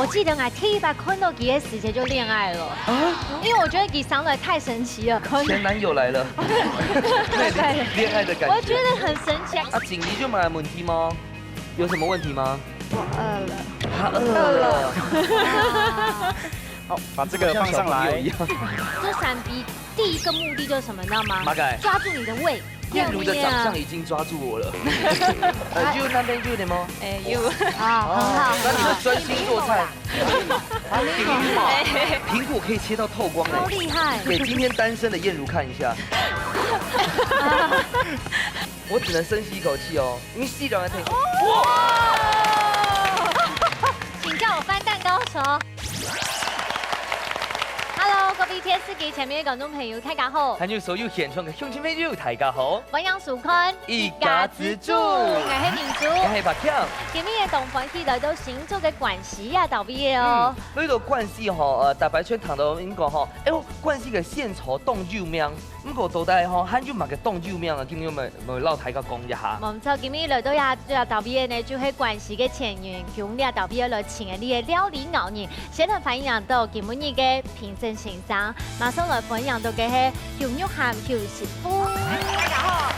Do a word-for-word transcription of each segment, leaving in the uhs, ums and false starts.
我记得我第一擺看到佢个時節就戀愛了，啊？因為我覺得佢生來太神奇了，可能前男友來了，那戀愛的感覺。我覺得很神奇啊。啊，錦怡就沒問題嗎？有什麼問題嗎？我餓了。他餓了。好，把這個放上來。像小朋友一樣。做三 B 第一個目的就是什麼，你知道嗎？麼个？抓住你的胃。燕如的長相已經抓住我了。呃，就那邊就有點嗎？哎，有。啊，很好，哦，那你就專心做菜。很好。啊，蘋果，蘋果可以切到透光的。超厲害。給今天單身的燕如看一下。我只能深吸一口氣哦，你吸了才可以。哇！請叫我翻蛋高手。Hello，各位電視機前面的觀眾朋友，大家好。還有所有現場的鄉親朋友，大家好。歡迎收看一家之煮，我係明珠。我係白強。今日个當歡喜來到新竹个關西啊，到位个哦。嗯，來到關西吼，呃，大家全聽到應該吼，哎喲，關西个仙草當有名。 毋過到底吼，還有麼个當有名啊？今日𠊎兜來摎大家講一下。無錯，今日來到這，這搭位个呢，就係關西个前員工這搭位來請个這个料理藝人。先來歡迎到今晡日个評審先生，馬上來歡迎到个係邱玉涵邱師傅。大家好。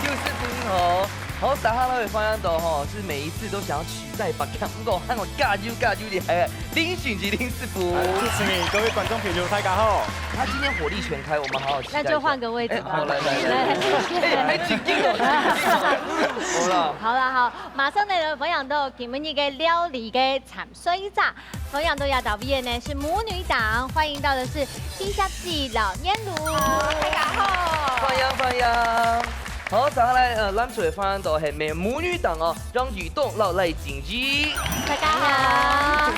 邱師傅你好。好，大家都會發現到吼，就是每一次都想要取代白強，毋過喊𠊎加油加油厲害。 林俊傑林師傅。哎，主持人，各位觀眾朋友，大家好。他今天火力全開，我們好好期待一下。那就換個位置吧。哎，好，來，來，來。來。哎，還緊張哦，緊張哦。好了。好了，好，馬上呢，歡迎到今晡日个料理个參賽者，歡迎到這搭位个呢是母女檔，歡迎到的是 天下之老燕如。大家好。歡迎，歡迎。好，接下來，呃，咱就歡迎到係母女檔哦，楊雨桐摎賴景怡。大家好。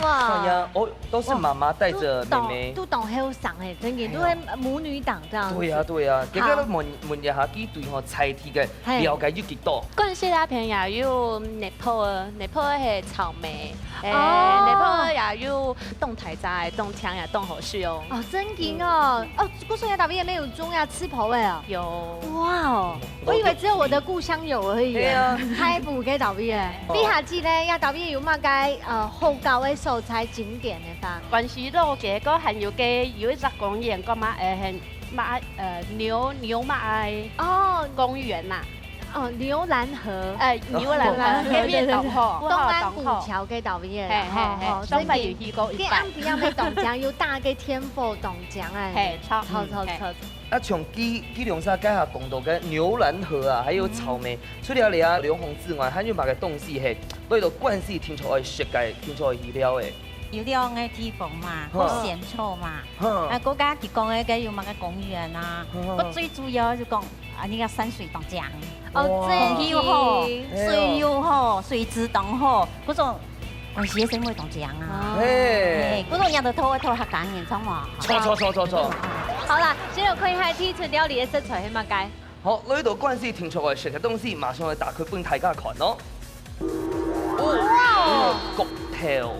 哇。歡迎，哦，都是媽媽帶著妹妹。哇，都當，都當後生欸，真的，哎呀。都係母女檔這樣子。對呀，對呀，好。這個問，問一下，這對吼，在地个 嘿。了解有幾多？關西那片也有熱泡啊，熱泡係草莓，欸，哦。熱泡也有當大隻个，當青也當好食哦。哦，真緊哦。哦，故所這搭位也有種呀，吃泡个哦。有。哇哦，我以為只有我的故鄉有而已耶。對啊。海埔个搭位耶。哦。你還記得這搭位有麼个，呃，好搞个所在景點个吧？關西路个，該還有个有一隻公園，叫麼个，欸，很，麼个，呃，牛，牛麼个哦。公園吶。 哦，牛欄河。欸，牛欄河，哦，對，對，對。該片當好，東安古橋个搭位啦，嘿，嘿，嘿，吼，吼，上擺有去過一擺。所以你，你暗晡夜會當靚，有打个電火當靚欸。嘿，超，超，嗯，嘿。超，超。啊，像佢，佢兩儕該下講到个牛欄河啊，還有草莓，嗯。除了這兩項之外，還有麼个東西係，為了關西定著愛食个，定著愛去尞个？有兩个地方嘛，吼。有仙草嘛，吼。啊，國家佢講个該有麼个公園啊，吼，吼。不過最主要就講 啊，該个山水當靚。哦，哇。空氣又好，真的。水又好，水質當好，該種關西个生活當靚啊。哦。嘿。嘿，該種人都討，討客家人，著無？著，著，著，著，著。好啦，先來看一下第一道料理个食材係麼个？好，來到關西定著愛食个東西，馬上來打開分大家看哦。哦，哇！角豆。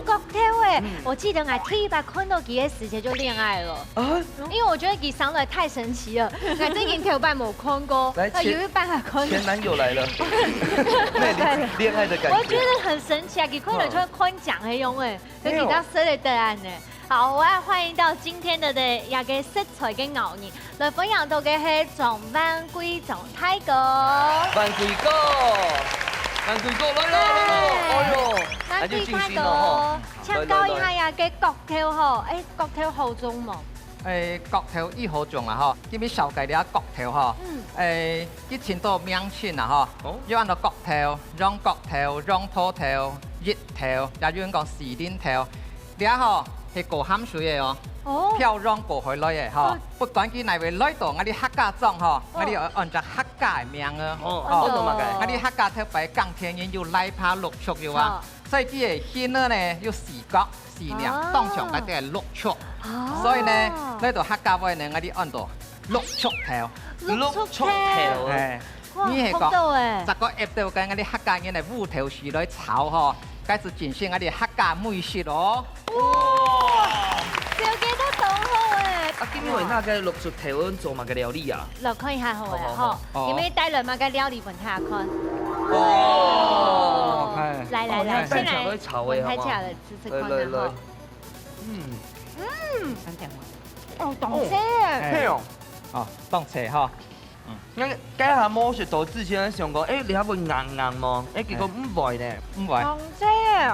角豆欸，嗯。我記得𠊎第一擺看到佢个時節就戀愛了。啊？ 因為我覺得佢生來太神奇了，𠊎真經頭擺無看過，來，啊，前，有一擺還看到。前男友來了。那戀，戀愛的感覺。我覺得很神奇啊，佢看了就會看獎个樣欸，哇。所以佢當時个答案呢。沒有。好，我要歡迎到今天的，的，這個食材个藝人，來分享到个係張萬貴張大哥。萬貴哥，萬貴哥，來了，來了，哎。哎喲，萬貴大哥，那就盡興了吼。請教一下，來，來，來。這個角豆吼，哎，角豆好種無？ 欸，角豆已好種啊吼，今日紹介這角豆吼，嗯。欸，佢盡多名稱啊吼，哦。有安到角豆、洋角豆、洋泡豆、日豆，也有人講時令豆。這吼係高含水个哦，哦。漂洋過海來个吼，哦。不管佢哪位來到𠊎兜客家庄吼，哦。𠊎兜愛安隻客家个名啊。哦，哦。安到麼个？𠊎兜客家頭擺耕田人有犁耙祿坵有啊。哦。 所以佢个形呢，有四角、四面，哦。當像該个祿坵。哦。所以呢，來到客家話呢，𠊎兜安到祿坵豆。祿坵豆。祿坵豆。哎，哇，你係講，學到欸。再過揹到該𠊎兜客家人个烏豆豉來炒吼，該就真正𠊎兜客家美食哦。哇，了解到當好欸。啊，今日𠊎拿个祿坵豆做麼个料理啊？來看一下好欸，好，好，好。吼，哦。你們帶來麼个料理分大家看？哦。好看。來來來，哦，先來，蛋炒來炒的，我們開起來了，好不好？試試看啊，來來來。哈。嗯。嗯。很甜嗎？哦，當脆耶。哎。嘿哦。哦，當脆哈。嗯。該，該下無食到之前想講，哎，你還會硬硬無？哎，結果毋會呢。毋會。當脆耶。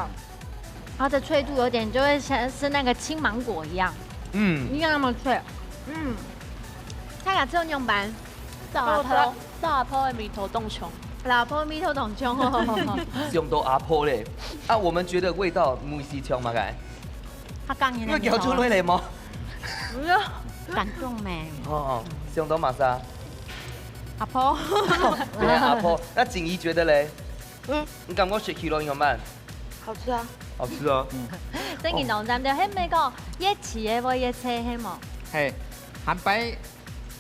它的脆度有點就會像是那個青芒果一樣，嗯。一樣那麼脆。嗯。大家做仰般？ 燒阿婆，燒阿婆个味道當重。燒阿婆个味道當重哦。想到阿婆咧，啊，我們覺得味道毋係像麼个？客家人个味道啊。因為叫出來咧無？不要。感動咩？哦，想到麼儕？阿婆。對，阿婆。那景怡覺得咧？嗯。你感覺食起來仰般？好吃啊。好吃啊。嗯。正經當讚，對，係毋係講越試个會越脆，係無？嘿，還擺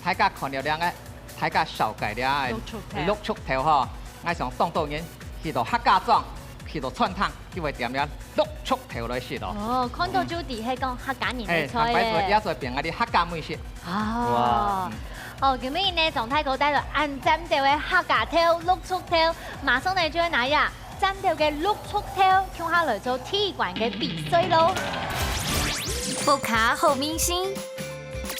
大家看了這個，大家紹介了个六畜頭。六畜頭吼，𠊎想當多人去到客家庄，去到餐廳，就會點了六畜頭來食咯。哦，看到就知係講客家人个菜咧。嘿，坦白說，也算變𠊎个客家美食。哦。哇，嗯。哦，今日呢，張大哥帶來恁讚个客家頭、六畜頭，馬上呢就會拿呀 讚到个六畜頭，共下來做第一關个比賽咯。屋下好味緒，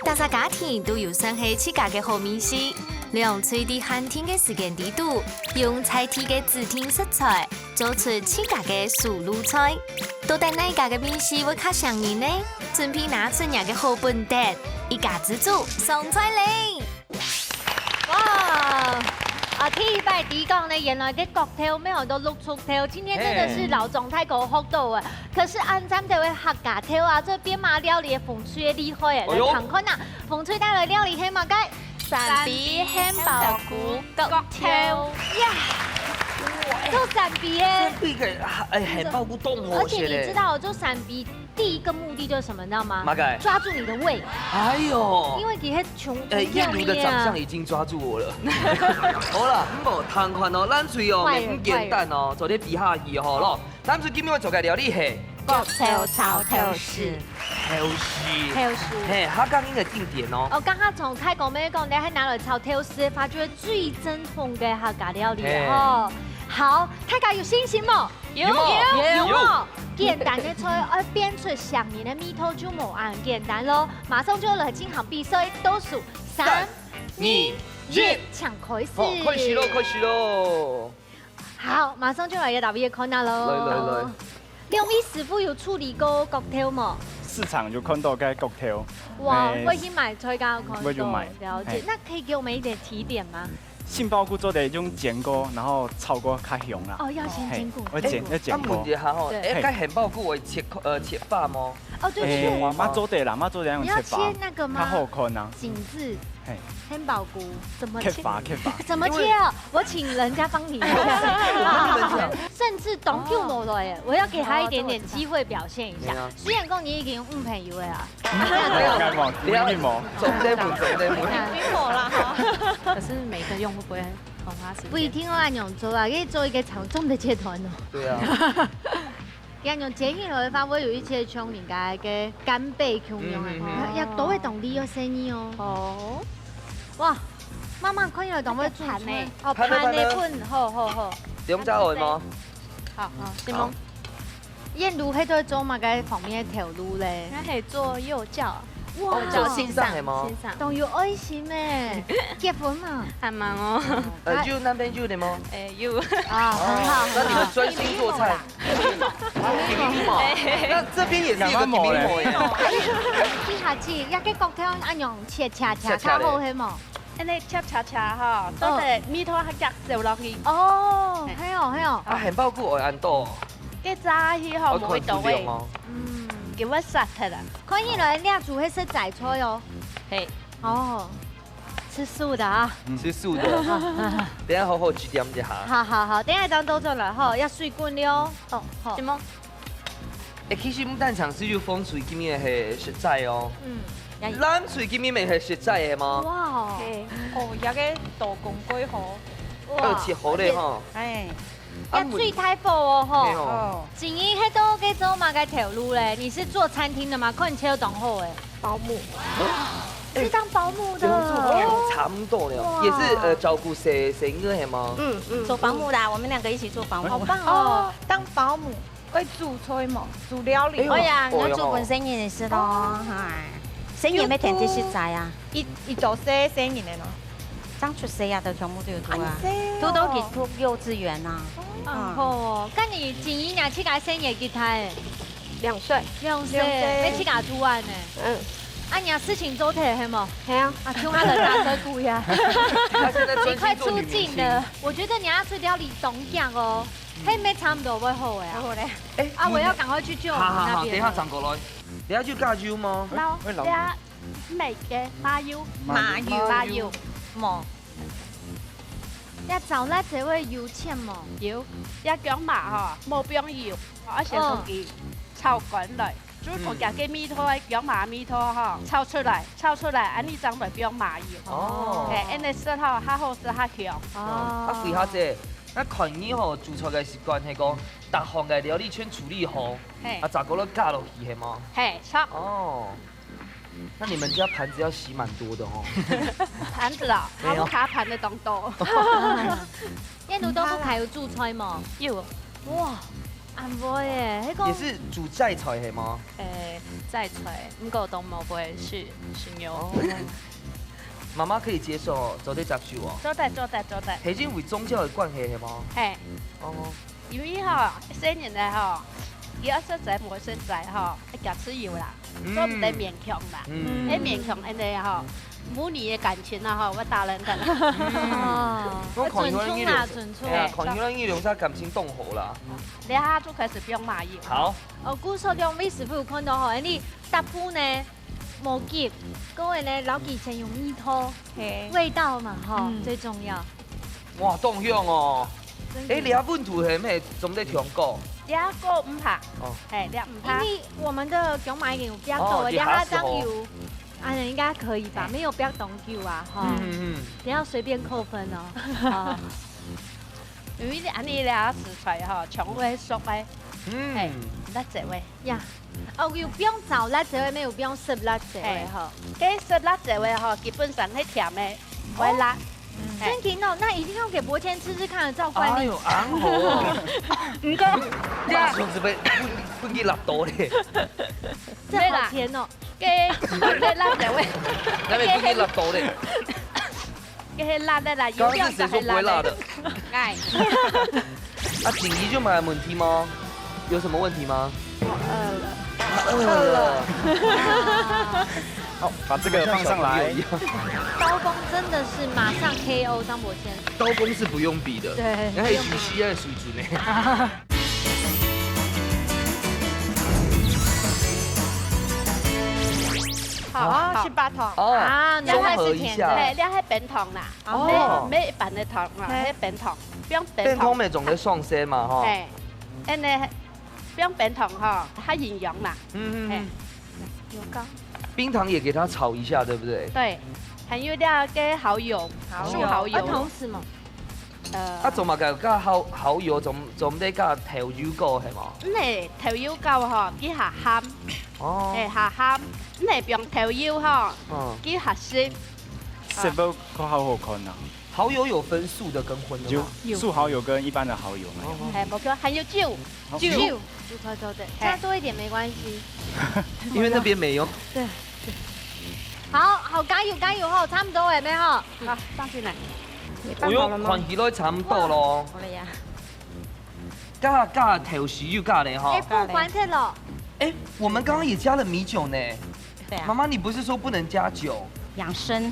大家家庭都有算係自家个好味緒。兩隊在限定个時間裡肚，用在地个指定食材，做出自家个手路菜。到底哪家个味緒會較餳人呢？準備拿出若个好本事，一家之煮上菜咧！ 哇！啊，第一擺知講呢，原來个角頭乜安到六畜頭，今天真的是摎張大哥學到啊。可是恁讚个客家頭啊，這編碼料理个紅隊个厲害欸，哎喲。來看看啊，紅隊帶來料理係麼个？三杯漢堡菇角頭。呀！做三杯欸。這个，哎，漢堡菇當好食咧。而且你知道，做三杯 第一個目的就是什麼，你知道嗎？麼个？抓住你的胃。哎喲。因為佢係窮，哎，窮燕如的長相已經抓住我了。好啦，毋過聽看哦，咱隊哦，壞人，毋簡單哦，做得比下去吼咯。咱隊今日愛做个料理係角頭炒豆豉。豆豉。豆豉。嘿，客家人个經典哦。哦，剛剛從開講咩講，你還拿來炒豆豉，發覺最正統个客家料理哦。嘿。好，大家有信心無？ 有，有，有。簡單个菜，愛變出餳人个味道就無恁簡單咯。馬上就來進行比賽，倒數三、三、二、二、一，一。請開始。好，開始咯，開始咯。好，馬上就來一道味个看啊咯。來，來，來。兩位師傅有處理過角頭無？市場有看到个角頭。哇，哎。會去買菜，剛剛看到。會去買。了解。哎。那可以給我們一點提點嗎？ 杏鮑菇做得用煎過，然後炒過較香啦。哦，要先煎過。嘿，愛煎，哦。要煎過。啊，問一下吼，對。哎，嘿。該杏鮑菇會切塊，呃，切塊無？哦，對，對，對。哎，嘛做得啦，嘛做得用切塊，你要切那個嗎？較好看啊。緊緻。嘿。杏鮑菇怎麼切？切塊，切塊。怎麼切啊？我請人家幫你。甚至當久無來耶，我要給他一點點機會表現一下。哦，對。雖然講你已經有女朋友了啊， 應該無，一定無。總得問，總得問。一定無啦，哈。可是每個用會不會很花時間？不一定哦，恁樣做啊，可以做一個長長的階段哦。對啊。恁樣煎起來个話，會有一些像人家个干貝共樣啊，嗯，嗯，嗯。也都會當利用生意哦。哦。哇，媽媽看起來當會煮菜。哦，盤仔，盤仔，盤仔。盤仔，好，好，好。兩隻愛無？好，好，先忙。好。 燕如係在做麼个方面个頭路咧？𠊎係做幼教。哇，哦，做先生个嗎？先生。當有愛心欸，結婚嘛？還吂哦。呃，有男朋友个嗎？哎，有。啊，很好，哦，那你就專心做菜。很好。啊，給你嘛。哎。那這邊也是有個給你嘛耶。一下子，這個角頭恁樣切切切，切切咧。較好係無？ 恁樣切切切吼，嗯。做得味道較遽走落去。哦，嘿。係哦，係哦。啊，杏鮑菇愛恁多。該炸下去吼，愛看分量哦。無味道欸。嗯。佢會煞忒啊。看起來這組係食齋菜哦。嘿。哦，吃素的啊。嗯。吃素的。等下好好指點一下。好，好，好，等下當多轉來吼，愛水滾了哦。哦，好。什麼？ 欸，其實毋單淨係有紅隊今日係食齋哦，嗯，藍隊今日乜係食齋个嘛。哇哦。嘿，哦，這個刀工蓋好。哇。切好咧吼。哎。啊，這最大火哦吼。嘿吼。哦。今日係做該做麼个頭路咧？你是做餐廳的嗎？看你切到當好欸。保姆。是當保姆的。不用做，哦，差不多了，哇。也是，呃，照顧細，細人仔，係嗎？嗯，嗯，做保姆的啊，我們兩個一起做保姆。好棒哦。哦，當保姆，會煮菜無？煮料理無？哎喲，會啊，哎喲。𠊎煮分細人仔食咯，哦。哎，細人仔愛跈等食齋啊。一，一到四歲細人仔呢？剛出世啊，都全部都有讀啊，恁細哦。讀到佢讀幼稚園啊。哦。嗯。哦，該你今年自家細人仔幾大？兩歲。兩歲，兩歲。愛自家煮飯呢？嗯。 啊，你事情做忒係無？係啊。啊，像他的大哥姑呀。他現在專心做女明星。你快出鏡了，我覺得你要去料理東陽哦，嗯。還沒差不多會好的啊。好嘞。哎，啊，你，我要趕快去舅媽那邊了。好，好，好，等一下轉過來。等一下去加油嗎？老，哎，哎，老。等一下買个麻油。麻油。麻油。無。 愛炒辣椒个油錢無？有，這薑嫲吼，無放油，愛先同佢炒乾來，嗯。就同佢个味道，薑嫲味道吼，炒出來，炒出來，恁呢正來放麻油。哦。嘿，恁呢食吼，較好食較香。哦。啊，桂花姐，該看你吼，煮菜个習慣係講，逐項个料理全處理好，嘿。啊，再過來加落去係無？嘿，著。哦。 那你們家盤子要洗蠻多的哦。盤子啊，沒有。阿姆家盤仔當多。燕如豆腐開有煮菜無？有。哇，恁會耶，該個也是煮齋菜係嗎？誒，齋菜，毋過都無會食，食肉。哦。媽媽可以接受哦，做得接受哦。做得，做得，做得。係因為宗教个關係係嗎？嘿。哦。 因為吼，細人仔吼，佢愛食齋無食齋吼，愛加豉油啦，嗯。做毋得勉強啦。嗯。愛勉強恁呢吼，母女个感情啊吼，會打爛个啦。嗯。哦。我看有人一流，尊重啦，尊重。哎呀，看有人一流，佢感情當好啦。這下就開始放麻油。好。哦，故所兩位師傅有看到吼，恁呢搭配呢， 無急，各位呢，摎佢先用味道，嘿。味道嘛，吼，嗯。最重要。哇，當香哦！真的。哎，你个溫度係毋係總得調高？這個毋怕。哦。嘿，這毋怕。因為我們的薑嫲已經有煏過了，哦，等下這樣有，啊，應該可以吧？嘿。沒有煏當久啊，哈。嗯，嗯，嗯。不要隨便扣分哦。啊。因為恁呢這食材吼，全部係熟个，嗯。嘿，辣椒味。 呀，哦，有放燥辣椒个，也有放濕辣椒个吼。嘿，該濕辣椒个吼，基本上係甜个，毋會辣。哦。嗯。嘿。真的哦，那一定要給伯謙吃吃看，照慣例。哎喲，恁好哦。毋過，馬上就分，分，分佢辣到咧。這好甜哦。該，該辣椒个，該分佢辣到咧。 該係辣个啦，有剛剛是誰說不會辣的？哎。啊，錦怡就沒有問題嗎？有什麼問題嗎？我餓了。她餓了。好，把這個放上來。像小朋友一樣。刀工真的是馬上K O張伯謙。刀工是不用比的。對，然後還有不用比。G C I的水準呢。 好，哦，好。十八糖。哦，啊，綜合一下。原來是甜的。嘿，這係冰糖啦。哦。無，無一般个糖啊，嘿。係冰糖，放冰糖。冰糖乜總係上色嘛，吼。嘿，恁呢，放冰糖吼，較營養嘛。嗯，嗯，嗯。嘿。有高。冰糖也給它炒一下，對不對？對，還有這個蠔油，蠔油。素蠔油。啊，糖是嗎？ 呃。啊，做麼个加蠔，蠔油，做，做毋得加豆油膏，係無？毋係，豆油膏吼，佢較鹹。哦。嘿，較鹹。毋係放豆油吼，嗯。佢較澀。色目較好看啊。蠔油有分素的跟葷的嗎？有，有。素蠔油跟一般的蠔油那樣。哦。嘿，無錯，還有酒。好。酒。酒，對，對，對，嘿。加多一點沒關係。因為那邊沒有。對。好，好，加油，加油吼，差不多了沒吼？好，放進來。 你拌好了嗎？哎喲，看起來差不多咯。好了呀。加，加豆豉油加咧吼。哎，不關切了。哎，我們剛剛也加了米酒呢。對啊。媽媽，你不是說不能加酒？養生。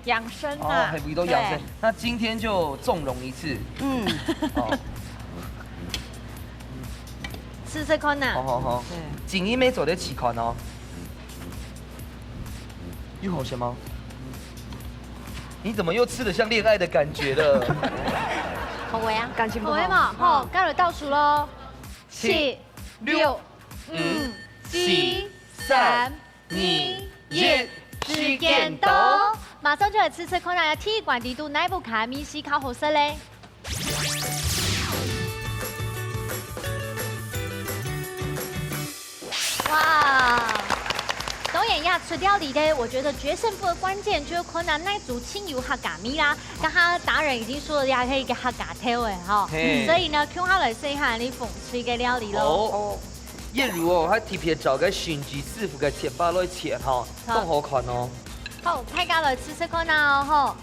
養生啊。哦，還不都養生。對。那今天就縱容一次。嗯。哦。試試看吶。好，好，好。對。錦怡妹做得試看哦。 又好吃嗎？你怎麼又吃得像戀愛的感覺了？好味啊。感情不好。好味嘛，吼，該就倒數咯。七、七、六、六、五、五、四、四、三、三、二、二、一，一，時間到。時間到。馬上就來試試看啊，第一關裡肚哪一部卡米西較好食咧？ 哇，當然呀，出料理个，我覺得決勝負的關鍵就係看啊，哪組盡有客家味啦。剛剛達人已經說了呀，係一個客家頭誒吼，嘿。所以呢，共下來試一下你風吹个料理咯。哦，燕如哦，佢特別照該神奇師傅个切法來切吼，好。當好看哦。好，大家來試試看啊吼。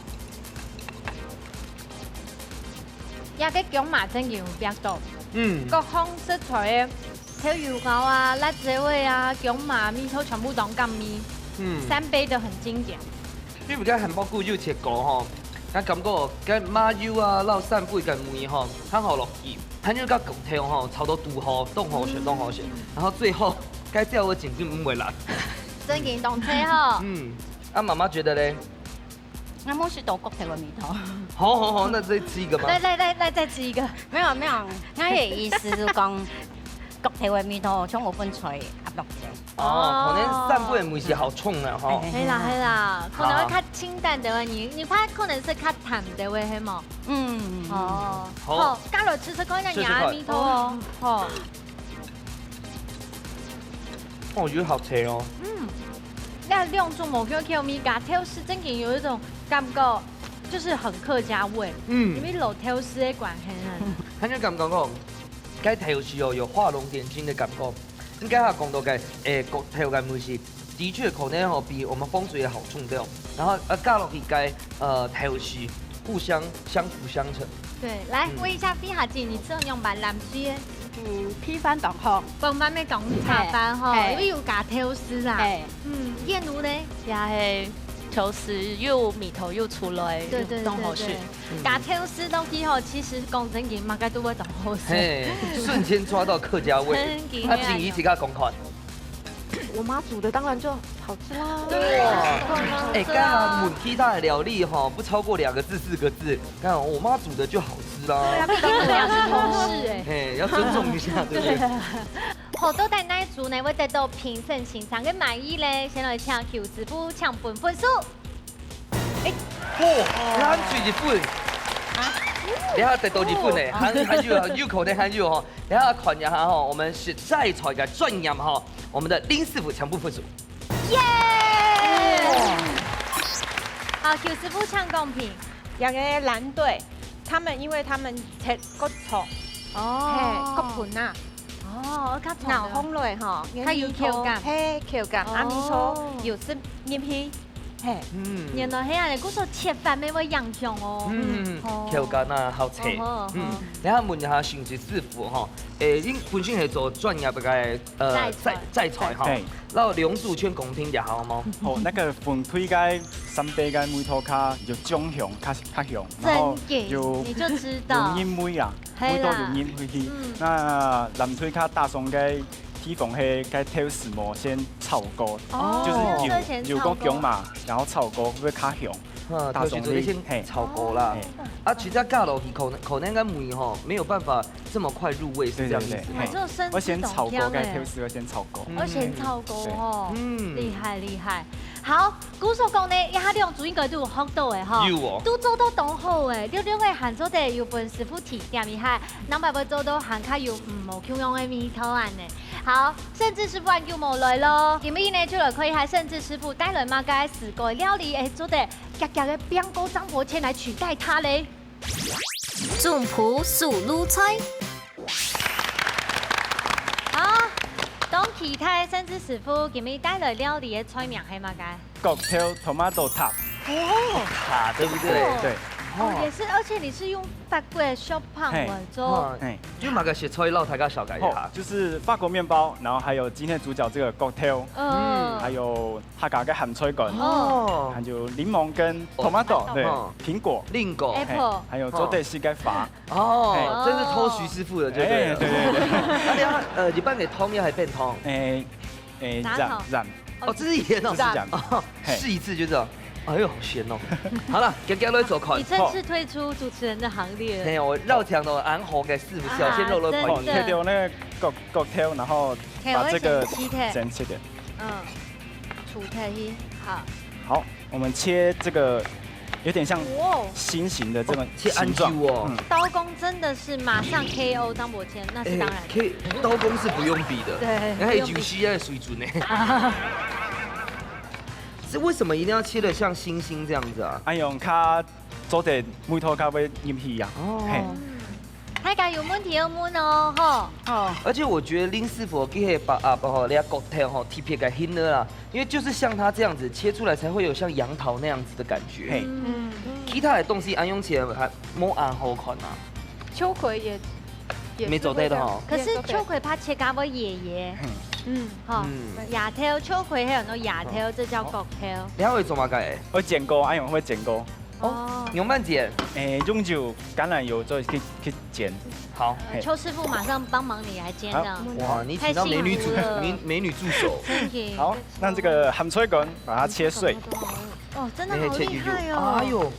這個薑嫲真經有變到，嗯。各項食材个 豆油膏啊、辣椒味啊、薑嫲味道全部當甘味，嗯。三杯都很經典。因為該杏鮑菇有切過吼，𠊎感覺該麻油啊、摎三杯个味吼，很好落去，還有該角豆吼，炒到堵好，當好食，當好食。然後最後，該醬油真經毋會辣。真經當脆吼。嗯，啊，媽媽覺得咧？ 𠊎無食到角豆个味道。好好好，那再吃一個吧。來來來來，再吃一個。沒有沒有，𠊎个意思係講，角豆个味道全部分菜壓落去。哦，可能三杯个味緒好重啊，吼。係啦係啦，可能會較清淡个味，你你怕可能係較淡个味，係無？嗯。哦，好。好，加落試試看，該試試看。你个味道哦。好。 哦，我覺得好脆哦。嗯，該兩種無共樣个味，加豆豉真經有一種感覺，就是很客家味。嗯。因為落豆豉个關係啊。感覺感覺講，該豆豉哦，有畫龍點睛个感覺。應該還講到該，誒，角豆个味緒，的確可能吼比我們風水个好重點。然後，呃，加落去該，呃，豆豉，互相相輔相成。對，來，嗯。問一下菲哈姐，你食仰般藍水个？ 嗯，配飯當好。飯飯个講茶飯吼，嘿。因為有加豆豉啦。嘿。嗯，燕如呢？也係豆豉又味道又出來，對對對對，當好食。嗯。加豆豉落去吼，其實講真經，麼个都會當好食。嘿，瞬間抓到客家味。真經啊。啊，靜怡自家講看。我媽煮的當然就好吃啦。對啊。哎，剛剛問其他的料理吼，不超過兩個字、四個字， 看，我媽煮的就好吃啦。對啊，畢竟我們倆是同事欸。嘿，要尊重一下，對不對？對啊。好，到底哪一組呢會得到評審欣賞个滿意咧？先來請邱師傅請分分數。哎，哇，你還追一分。啊？你還得到一分呢，還還有還有可能還有吼。等下看一下吼，我們食齋菜个專業吼，我們的林師傅請分分數。耶！好，邱師傅請講評。 兩個藍隊，他們因為他們切角菜，哦。嘿，角盆啊，哦，較長个。咬紅落吼，較有口感。嘿，口感，啊，哦。味道有食入去，嘿。嗯。原來係恁樣，故所切法乜會影響哦。嗯，哦。口感啊，好切。哦吼，哦吼。嗯，等下問一下新吉師傅吼，誒，你本身係做專業个，呃，齋菜。齋，齋菜吼。嘿。 然後兩組全公平一下好無？哦，那個紅隊个三杯个味道較有醬香，較，較香，然後有，真的，你就知道。有人味啊，係啦。味道有人味去。嗯。那藍隊較打爽个地方係該豆豉無先炒過，哦。就是有，先炒過。有個薑嫲，然後炒過會較香。 嗯，打爽个，豆豉做得先，嘿。炒過啦。哦。啊，其實加落去可能，可能該梅吼，沒有辦法這麼快入味，是這樣意思嗎？對，對，對，嘿。哦，這種生吃我先炒過，當香欸。該豆豉我先炒過。嗯。哦，先炒過吼。對。嗯。厲害，厲害。好，故所講呢，這下兩組應該都有學到欸吼。有哦。都做到當好欸，六六个還做得有分師傅提點一下，兩擺會做到還較有，嗯，無共樣个味道恁呢。好，盛智師傅還久無來咯，今日呢就來看一下盛智師傅帶來麼个四個料理，欸，做得 遽遽个變過張伯謙來取代他咧。總鋪手路菜。好，當期待盛智師傅今日帶來料理个菜名係麼个？角豆tomato塔。哦。塔，對不對？哦。對。哦，也是，而且你是用法國的小胖來做。嘿。哦，嘿。有麼个食材摎大家紹介一下？哦，就是法國麵包，然後還有今天主角這個角豆，嗯。還有 客家个鹹菜乾，哦。還有檸檬跟tomato，哦，對，哦。蘋果，蘋果。Apple。嘿，還有做得食个花。哦，嘿。真是偷徐師傅的，就對了。哎，對，對，對。啊，等下，呃，一般个湯要還變湯？哎，哎，拿湯。鹽，鹽。哦，這是鹽哦。這是鹽。哦，嘿。試一次就知道。哎呦，好鹹哦。好了，遽遽來做看。你正式退出主持人的行列了。嘿，我繞牆都安好个師傅，小鮮肉都啊，真的。哦，切掉那個角，角豆，然後把這個嘿，我會先切掉。先切掉。嗯。 除忒去。好。好，我們切這個有點像哇。心形的這個哦，切恁幼哦。形狀。嗯。刀工真的是馬上K O張伯謙，那是當然的。哎，K，刀工是不用比的。對，哎，不用比。九十啊水準呢。這為什麼一定要切得像星星這樣子啊？恁樣較做得味道較會入去啊。哦。嘿。大家有問題要問哦，吼。哦。而且我覺得林師傅佢係把握吼，這角頭吼，特別个形了啦，因為就是像它這樣子切出來，才會有像楊桃那樣子的感覺。嘿。嗯。其他的東西恁樣切還無恁好看啊。秋葵也，也是會這樣。沒做對的吼。可是秋葵怕切較會野野。嗯。嗯。哈，嗯。野頭，秋葵還有那野頭，哦。這叫角頭。你還會做麼个？會煎過，哎喲，會煎過。哦，哦。用麼个煎？誒，用油，橄欖油做去，去煎。好。呃，嘿。邱師傅馬上幫忙你來煎了。好。哇，你請到美女助，太辛苦了。美，美女助手。真的。好，那這個鹹菜乾把它切碎。哦，真的好厲害哦。哎喲。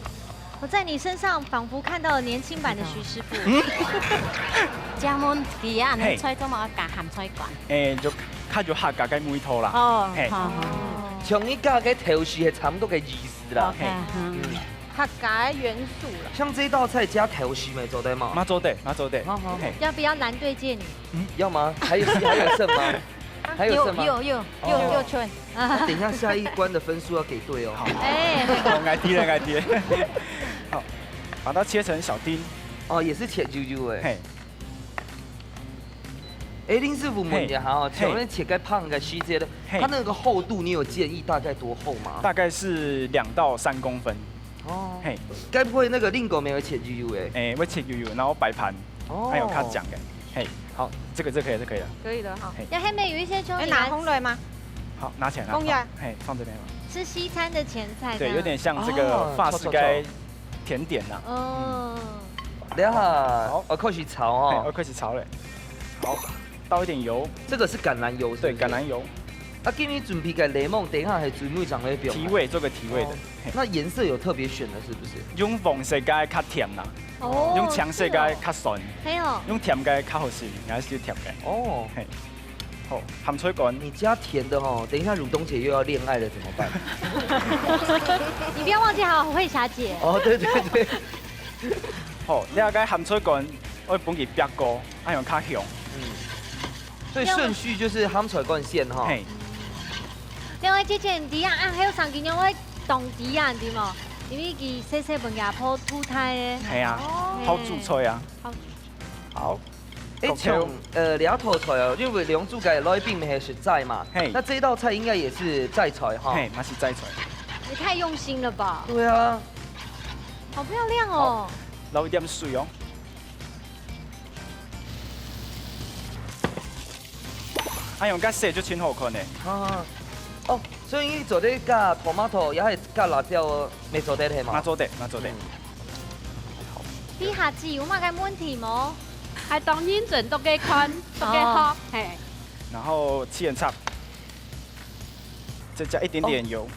我在你身上仿佛看到了年輕版的徐師傅。嗯？請問佢啊，嘿。你菜做麼个加鹹菜乾？誒，就較有客家个味道啦。哦，嘿。好，好，好。像你加个豆豉係差不多个意思啦。OK，嘿。嗯。嗯。客家个元素啦。像這道菜加豆豉乜做得嗎？乜做得，乜做得。好，好。嘿。要不要藍隊借你？嗯，要嗎？還有，還有剩嗎？還有剩嗎？有，有，有，有，哦。有剩。 那等一下下一關的分數要給對哦。好。哎。好，𠊎知了，𠊎知了。好，把它切成小丁。哦，也是切幼幼的。嘿。哎，林師傅問一下哦，嘿，請問切該胖个細節的，嘿。它那個厚度你有建議大概多厚嗎？大概是兩到三公分。哦。嘿。該不會那個林哥乜愛切幼幼的？哎，會切幼幼，然後擺盤，哦。還有較靚个。嘿，好，這個，這可以，這可以了。可以了哈。嘿。那後面有一些兄弟來，哎，拿紅來嗎？ 好，拿起來，拿，放下。放，嘿，放這邊吧。吃西餐的前菜這樣。對，有點像這個哦，法式該甜點吶。哦。等一下，好。哦，開始炒哦。嘿，哦，開始炒了。好，倒一點油。這個是橄欖油，是不是？對，橄欖油。啊，今日準備个檸檬，等一下還準備上來表。提味，做個提味的。哦。嘿。那顏色有特別選的，是不是？用黃色个較甜啦。哦，用青色个較酸。是哦。嘿哦。用甜个較好食，還是甜个。哦。嘿。 好，鹹菜乾。你加甜的哦，等一下汝東姐又要戀愛了怎麼辦？你不要忘記還有慧霞姐。哦，對，對，對。好，你該鹹菜乾，愛分佢煏過，恁樣較香。嗯。所以順序就是鹹菜乾先哈。嘿。兩位姐姐，你知啊，啊，還有上幾年我會當知啊，你知無？因為佢細細分阿婆渡大个。嘿啊，哦。好煮菜啊。好煮。好。 哎，國球。像，呃，這道菜哦，因為兩組个來賓乜係食齋嘛，嘿。那這一道菜應該也是齋菜哈。嘿，乜係齋菜。也太用心了吧！對啊。好漂亮哦。好，撈一點水哦。哎喲，該色就真好看呢。啊，哦，所以你做得加tomato，也係加辣椒，乜做得係嘛？乜做得，乜做得。嗯。 這下子有麼个問題無？還當認真，都在看，都在學，哦。嘿。然後七層塔，再加一點點油。哦。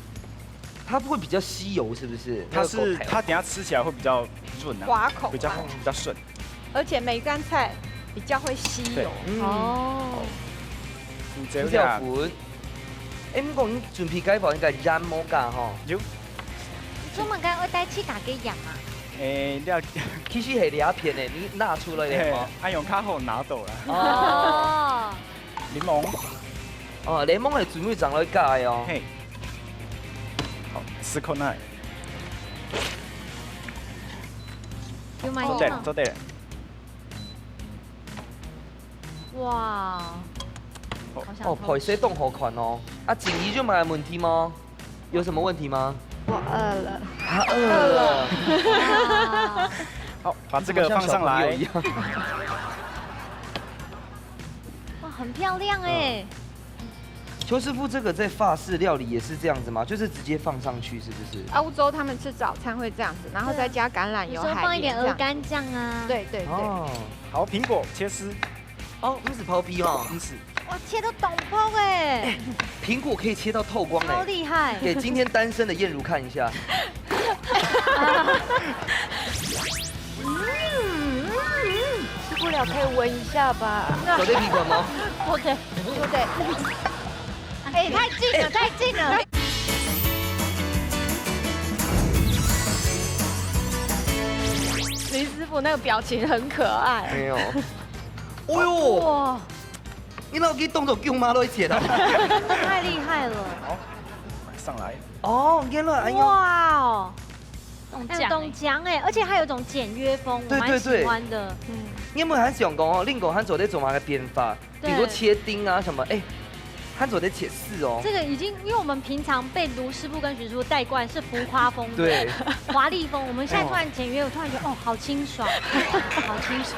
它會比較吸油，是不是？它是，那個口感。它等下吃起來會比較潤啊，滑口。比較好，比較順。而且梅干菜比較會吸油。對。嗯。哦。胡椒粉。哎，毋過你準備該包應該鹽無加吼？有。 做麼个愛帶自家个鹽啊？誒，了，其實係這片的，你拿出來了嗎？嘿，啊，用較好拿到啦。哦。檸檬。哦，檸檬係準備上來加的哦。嘿。好，試看啊。有買做得，做得。哇。好想偷吃。哦，配色當好看哦。啊，靜怡有麼个問題嗎？ 有什麼問題嗎？我餓了。他餓了。哇。好，把這個放上來。怎麼像小朋友一樣？哇，很漂亮欸。嗯。邱師傅，這個在法式料理也是這樣子嗎？就是直接放上去，是不是？歐洲他們吃早餐會這樣子，然後再加橄欖油、對啊。有時候放一點鵝肝醬啊。海鹽這樣子。對，對，對。哦。好，蘋果切絲。 哦，毋使拋皮哦。毋使。哇，切到透光欸。哎，蘋果可以切到透光欸。超厲害。給今天單身的燕如看一下。嗯，嗯，嗯，吃不了可以聞一下吧。做得鼻看嗎？做得，做得。哎，太近了，太近了。林師傅那個表情很可愛。沒有。哦喲。哇。 你老弟動作勼馬來切啊！太厲害了。好，上來。哦，原來恁樣。哇哦，還有凍醬哎，而且還有一種簡約風，我蠻喜歡的。對，對，對。嗯。你有沒有還想講哦，另外還做得做麼个變化？比如說切丁啊什麼，哎，還做得切絲哦。這個已經，因為我們平常被盧師傅跟徐師傅帶慣是浮誇風的，對。華麗風，我們現在突然簡約，我突然覺得，哦，好清爽，好清爽。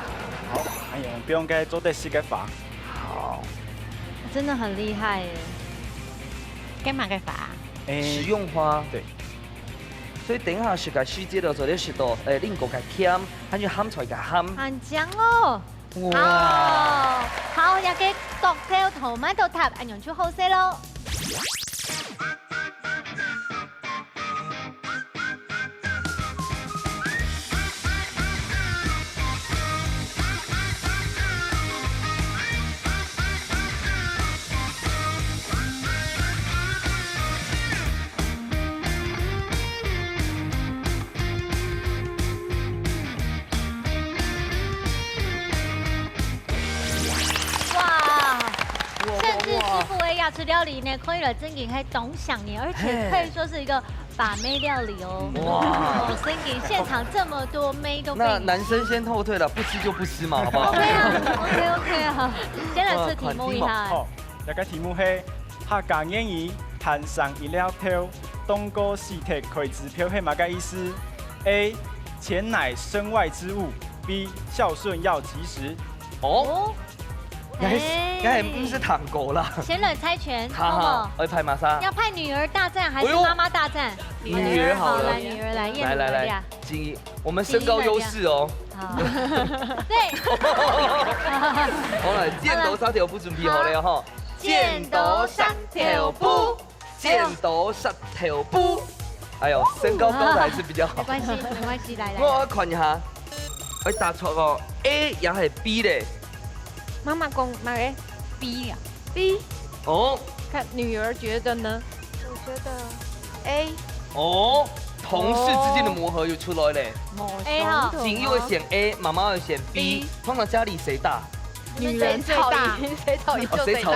好，還有，用該做得食个花。好。真的很厲害耶。該麼个花？哎，食用花。對。所以等一下食个時節就做得食到，哎，另外个甜，還有鹹菜个鹹。很香哦。哇。好，好，這個剁條tomato塔，恁樣就好勢咯。 哇，甚至師傅个這出料理呢，看起來真的還當香呢，而且可以說是一個把妹料理哦。哇。哦，真的，現場這麼多妹都被你那男生先後退了，不吃就不吃嘛，好不好？OK啊，OK，OK啊，先來出題目一下。哇，看題目。好，這個題目係客家諺語，攤上一粒豆，凍過死忒開支票係麼个意思？A，錢乃身外之物。B，孝順要及時。哦。哦。 該，哎。該毋係糖果啦。先來猜拳，好，好，好不好？愛派麼儕？要派女兒大戰還是媽媽大戰？哎喲。女兒好了。好，來，女兒來，來，來，來，來。建議，我們身高優勢哦。好。對。好了，剪刀石頭布準備好了哈。好了。剪刀石頭布。 剪刀石頭布。哎喲，身高高的還是比較好。沒關係，沒關係，來，來。我要看一下，會答錯哦，A也係B咧？媽媽講麼个？B啊。B。哦。看女兒覺得呢？我覺得A。哦，同事之間的磨合又出來咧。哎，好。景又會選A，媽媽會選B。B。通常家裡誰大？女人最大。誰吵贏，誰吵贏就誰大。哦，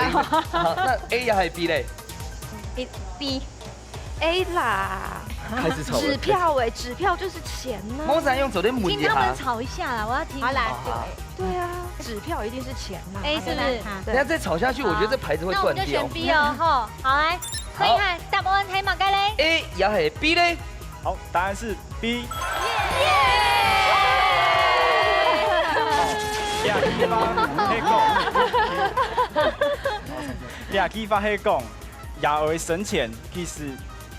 誰吵贏？好，那A也係B咧？ B。A啦。開始吵了。紙票欸，紙票就是錢吶。我想用昨天問一下。聽他們吵一下啦，我要聽。好啦，好，好。對啊，紙票一定是錢嘛。A是不是？對。等下再吵下去，我覺得這牌子會斷掉。好，那我們就選B哦，吼。好，來，好。所以看答案係麼个咧？A也係B咧？好，答案是B。耶！這句話係講，這句話係講， 爺哀生前，其實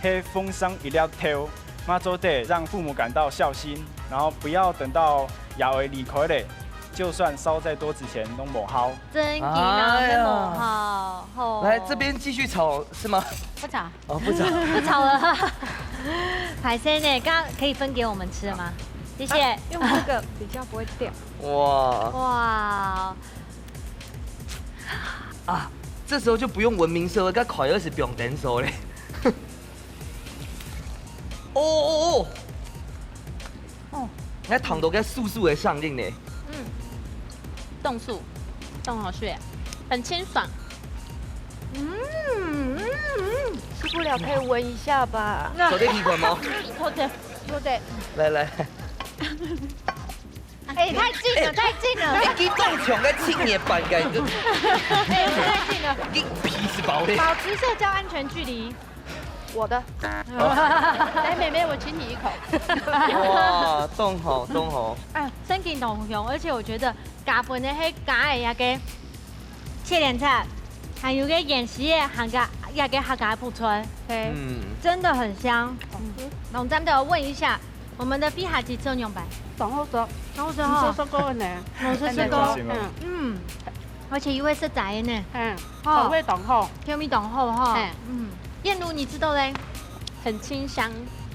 係奉上一粒豆，嘛做得讓父母感到孝心，然後不要等到爺哀離開了，就算燒再多紙錢都無效。真的嗎？哎呀。無效，吼。來，這邊繼續吵，是嗎？不吵。哦，不吵。不吵了。歹勢呢，剛剛可以分給我們吃了嗎？謝謝。啊，用這個比較不會掉。哇。哇。 啊，這時候就不用文明社會，該快樂是不用等手嘞。哦哦哦，哦。哦。你還聽到該酥酥个聲音呢。嗯，凍酥，凍好食，很清爽。嗯嗯嗯，吃不了可以聞一下吧？做得鼻看嗎？做得，做得。來來。 哎，太近了，太近了。哎，你當像个青年般个，你就哎，太近了。你皮是薄的。保持社交安全距離。我的。哦。來，妹妹，我親你一口。哇，當好，當好。哎，真的當香，而且我覺得加分的係加的那個 切蓮菜，還有个芫荽个客家，一個客家个布菜，嘿，嗯。真的很香。嗯。那我們再問一下，我們的比下去做樣板？當好食。當好食吼。你說說過呢？我說說過。嗯。嗯。而且又會食齋呢。嗯。吼。口味當好。口味當好吼。嘿。嗯。燕如，你知道嘞？ 很清香。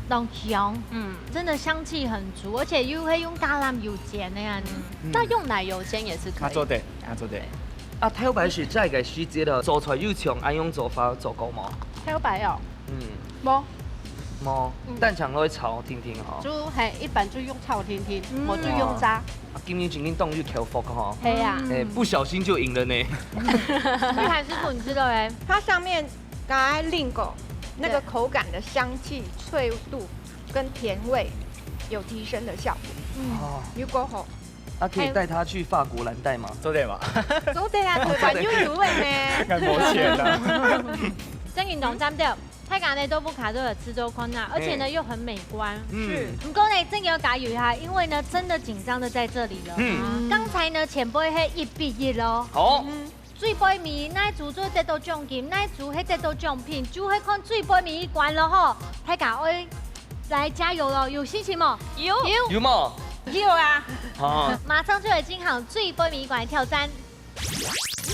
當香，嗯。真的香氣很足，而且又會用橄欖油煎那樣子。嗯。那用奶油煎也是可以。啊，做得，啊，做得。啊，頭擺食齋个時節了，做菜有像恁樣做法做過無？頭擺哦。嗯。無。無，嗯。單淨來炒定定吼。就，嘿，一般就用炒定定，嗯。無就用炸。啊，今日正經當有口福吼。嘿啊。嗯。哎，不小心就贏了呢。玉涵師傅，你知道欸，它上面 該另外那个口感的香气、脆度跟甜味有提升的效果。哦，如果吼，那可以带他去法国蓝带吗？做得嘛？都对啊，口感又有味呢。看没钱啊。真个當讚个，大家呢都不卡都有吃做看啊，而且呢又很美觀。嗯，不過呢，真个要加油一下，因為呢真的緊張的在這裡了。嗯剛才呢前輩係一比一咯。好，最背尾哪組就得到獎金，哪組係得到獎品，就係看最背尾一關了吼。大家愛來加油咯，有信心無？有有冇？有啊，好，馬上就來進行最背尾一關的挑戰。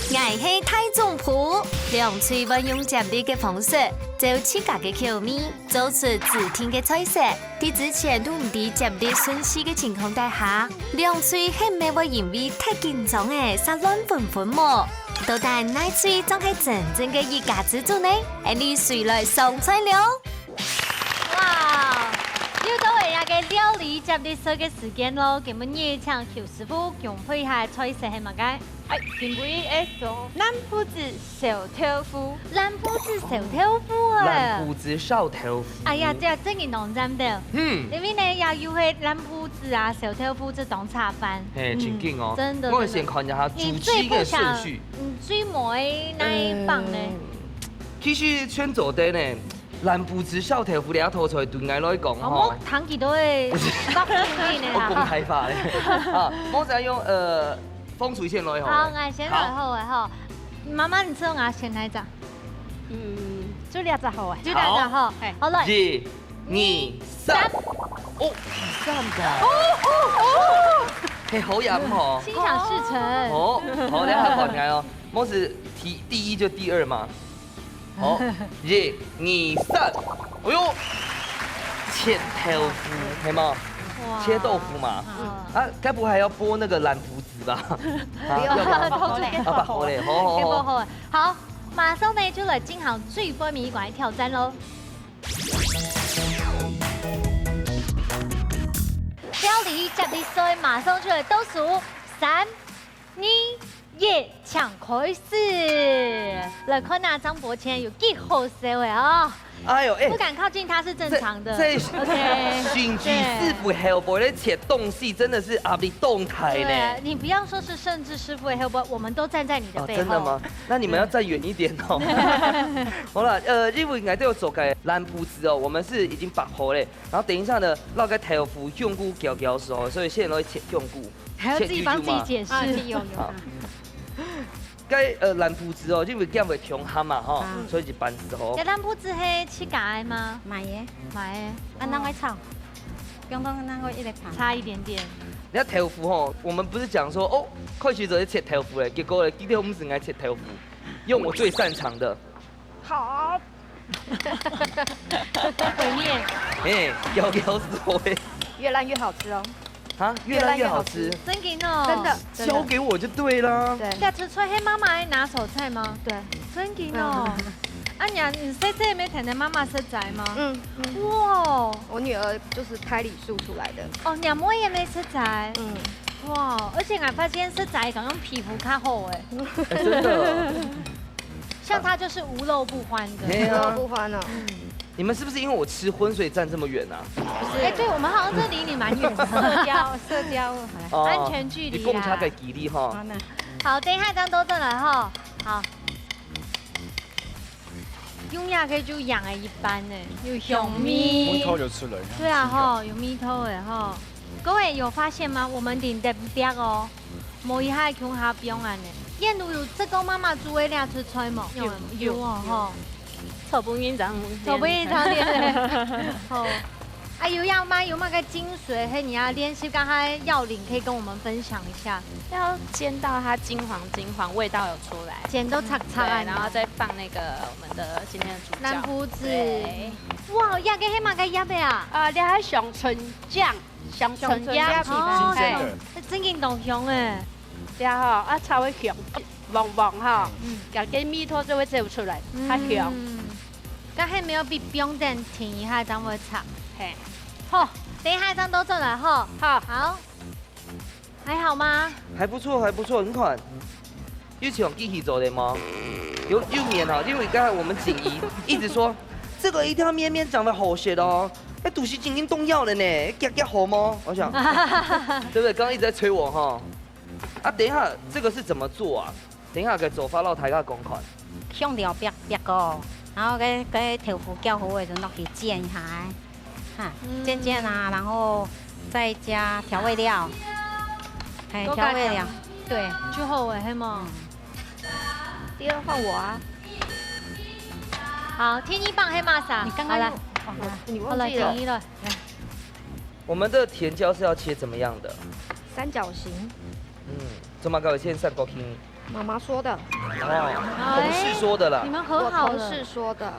𠊎係大總鋪，兩隊會用接力个方式，照自家个口味做出指定个菜色。在之前都毋知接力順序个情況底下，兩隊係毋係會因為忒緊張个煞亂紛紛無？到底哪隊正係真正个一家之主呢？恁樣誰來上菜了？哇！又到了這个料理接力賽个時間咯，今晡日請邱師傅公布一下菜色係麼个？哎，今晡日愛做南埔子燒豆腐，南埔子燒豆腐啊！南埔子燒豆腐。哎呀，這真个當讚个。嗯，因為呢，也有係南埔子啊、燒豆腐這種茶飯。嘿，真緊哦。真的我先看一下主你最題个不想順序。，你最無愛哪一棒呢？嗯其實全做得呢，南埔子燒豆腐這道菜對𠊎來講哦，吼莫，談幾多个北部人呢我講啦。大話咧。啊，我想用呃，紅隊先來好了。好，𠊎先來好了吼。媽媽，你知道𠊎選哪一隻？嗯，就這隻好啊。就這隻吼嘿。好了，一、二、三。哦，第三个。哦哦哦，嘿，好飲吼。心想事成。哦，好，等一下看看哦。我是第第一就第二嘛。好，一、二、三。哎呦，切豆腐，係嗎？哇切豆腐嘛。嗯啊，該不會還要剝那個南埔子吧？啊，不用要嗎？剝好嘞。啊，剝好嘞，好好好。好，好，好，馬上呢就來進行最尾一關的挑戰咯。料理接力賽馬上就來倒數，三、二、一，請開始！來看下張伯謙有幾好笑个哦。哎呦，哎，不敢靠近他是正常的。這這 OK。甚至師傅後背咧切東西，真的是壓力當大呢。對，你不要說是甚至師傅的後背，我們都站在你的哦，背後。真的嗎？那你們要站遠一點哦。好了，呃，因為𠊎兜有做个南埔子哦，我們是已經剝好嘞。然後等一下呢，落个豆腐香菇攪攪熟，所以現在都會切香菇。還要自己幫自己解釋。啊，有有好。該呃南埔子哦，因為這樣會忒鹹嘛吼，所以一般時候這南埔子係自家个嗎？買个，買个。啊，那會炒，用到那個一個盤。差一點點。你看豆腐吼，我們不是講說哦，開始就係切豆腐嘞，結果嘞，今天毋使來切豆腐，用我最擅長的。好，毀滅。哎，攪攪熟嘞。越爛越好吃哦。啊，越爛越好吃。真緊哦。真的，真的交給我就對啦。对這出菜係媽媽个拿手菜嗎？对，真緊哦。啊，你啊，你細細妹跈等媽媽食齋嗎？嗯，哇，我女兒就是胎裡素出來的。哦，你阿妹也有食齋。嗯，哇，而且𠊎發現食齋感覺皮膚較好哎，哎，真的。像她就是無肉不歡的。哎呀我不歡哦。你們是不是因為我吃葷，所以站這麼遠啊？哎，對，我們好像真的離你蠻遠的。社交社交，哦安全距離啦你共差个距離哈。好呢，好，等一下張都正來哈。好。用牙可以就養了一半呢，有香味。木头就出來。對啊吼，有味道哎吼。各位有發現嗎？我們頂得壁哦，無一下共下放啊呢。燕如有食過媽媽煮个這出菜無？有有哦吼。草本人長，草本人長練。好。啊，有要嗎？有麼个精髓？嘿，你要練習剛才要領，可以跟我們分享一下。要煎到它金黃金黃，味道有出來。剪到赤赤啊，對，然後再放那個我們的今天的主角。南埔子。對。哇，這个係麼个葉个啊？啊，這係香椿醬，香椿葉。哦，哎香，真緊當香哎。這吼，啊，炒个香，黃黃哈，嗯這个味道就會走出來，較香。嗯。該還沒有比冰鎮停一下，這樣會差。嘿，好，等一下張都正來哈。好，好，還好嗎？還不錯，還不錯，你看，又像機器做的嗎？有有面哈，因為剛才我們錦怡一直說，這個一定要綿綿長得好些哦，那肚臍已經動搖了呢，夾夾好嗎？我想，對不對？剛剛一直在催我哈。啊，等一下這個是怎麼做啊？等一下个做法，老大家講看。香料煏煏過，然後該該豆腐攪好个時候落去煎一下，哈，嗯。煎煎啊，然後再加調味料，哎，都加調味料，調味。對，就好了，係無？嗯。第二換我啊。好，天一棒係麼儕？你剛剛有，好了，哦，你好了，忘記了。天一了，來。我們的甜椒是要切怎麼樣的？三角形。嗯，做麼个愛切三角形？媽媽說的。哦，哎，同事說的啦。你們和好了。我同事說的。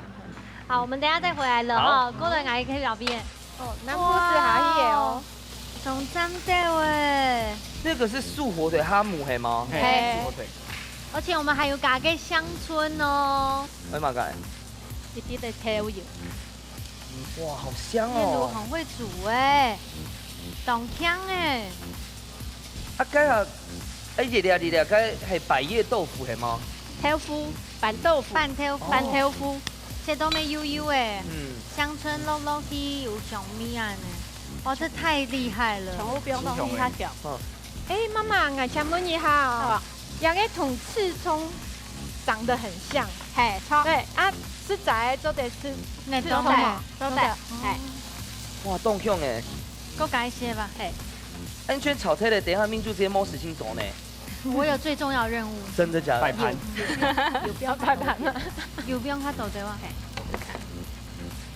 好，我們等一下再回來了哈，好。過來拿一個照片。哦，南部是還有哦。哇，上讚的哎。那個是素火腿哈姆係嗎？嘿。嘿。素火腿。而且我們還有加個香椿哦。哎，麼个？一滴的豆油。哇，好香哦。燕如很會煮哎，當香哎。啊，該啊，哎，這裡啊，這裡啊，該係百葉豆腐係嗎？豆腐，板豆腐。板豆腐。哦。板豆腐，這都沒油油哎。嗯。香椿落落去有香味啊呢。哇，這太厲害了。全部不用動，讓它攪。嗯。哎，媽媽，我請問一下哦，好。這個同刺蔥長得很像。嘿，著。對，啊，食齋做得食，那當然，食蔥嘛。當然，嘿。哇，當香欸。夠感謝吧？嘿。安全炒菜的，等一下民主直接摸死青總呢。我有最重要的任務。真的假的？擺盤。有，有，有必要擺盤嗎？有必要他走對吧？嘿。